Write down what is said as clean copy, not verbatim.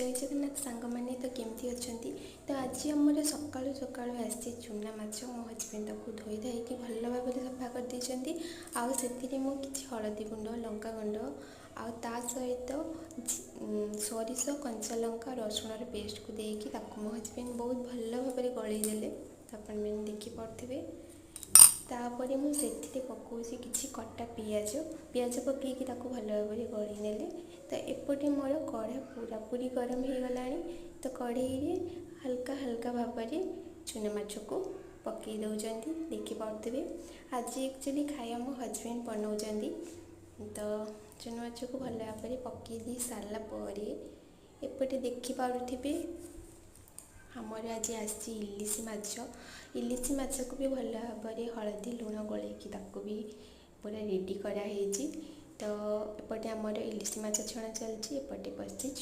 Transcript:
ଜୟ ଜଗନ୍ନାଥ ସାଙ୍ଗମାନେ, ତ କେମିତି ଅଛନ୍ତି? ତ ଆଜି ଆମର ସକାଳୁ ସକାଳୁ ଆସିଛି ଚୁନା ମାଛ। ମୋ ହଜବେଣ୍ଡ ତାକୁ ଧୋଇ ଧାଇକି ଭଲ ଭାବରେ ସଫା କରିଦେଇଛନ୍ତି, ଆଉ ସେଥିରେ ମୁଁ କିଛି ହଳଦୀ ଗୁଣ୍ଡ, ଲଙ୍କା ଗୁଣ୍ଡ ଆଉ ତା ସହିତ ସୋରିଷ, କଞ୍ଚା ଲଙ୍କା, ରସୁଣର ପେଷ୍ଟକୁ ଦେଇକି ତାକୁ ମୋ ହଜବେଣ୍ଡ ବହୁତ ଭଲ ଭାବରେ ଗୋଳେଇ ଦେଲେ, ତ ଆପଣମାନେ ଦେଖିପାରୁଥିବେ। ତାପରେ ମୁଁ ସେଥିରେ ପକାଉଛି କିଛି କଟା ପିଆଜ। ପିଆଜ ପକାଇକି ତାକୁ ଭଲ ଭାବରେ ଗୋଳେଇ ନେଲେ। ତ ଏପଟେ ମୋର କଢ଼ା ପୁରାପୁରି ଗରମ ହେଇଗଲାଣି, ତ କଢ଼େଇରେ ହାଲକା ହାଲକା ଭାବରେ ଚୁନା ମାଛକୁ ପକାଇ ଦେଉଛନ୍ତି, ଦେଖିପାରୁଥିବେ। ଆଜି ଆକ୍ଚୁଆଲି ଖାଇବା ମୋ ହଜବେଣ୍ଡ ବନାଉଛନ୍ତି। ତ ଚୁନା ମାଛକୁ ଭଲ ଭାବରେ ପକାଇ ଦେଇ ସାରିଲା ପରେ ଏପଟେ ଦେଖିପାରୁଥିବେ, ଆମର ଆଜି ଆସିଛି ଇଲିଶି ମାଛ। ଇଲିଶି ମାଛକୁ ବି ଭଲ ଭାବରେ ହଳଦୀ ଲୁଣ ଗୋଳେଇକି ତାକୁ ବି ପୁରା ରେଡ଼ି କରାହେଇଛି। ତ ଏପଟେ ଆମର ଇଲିଶି ମାଛ ଛଣା ଚାଲିଛି, ଏପଟେ ବସିଛି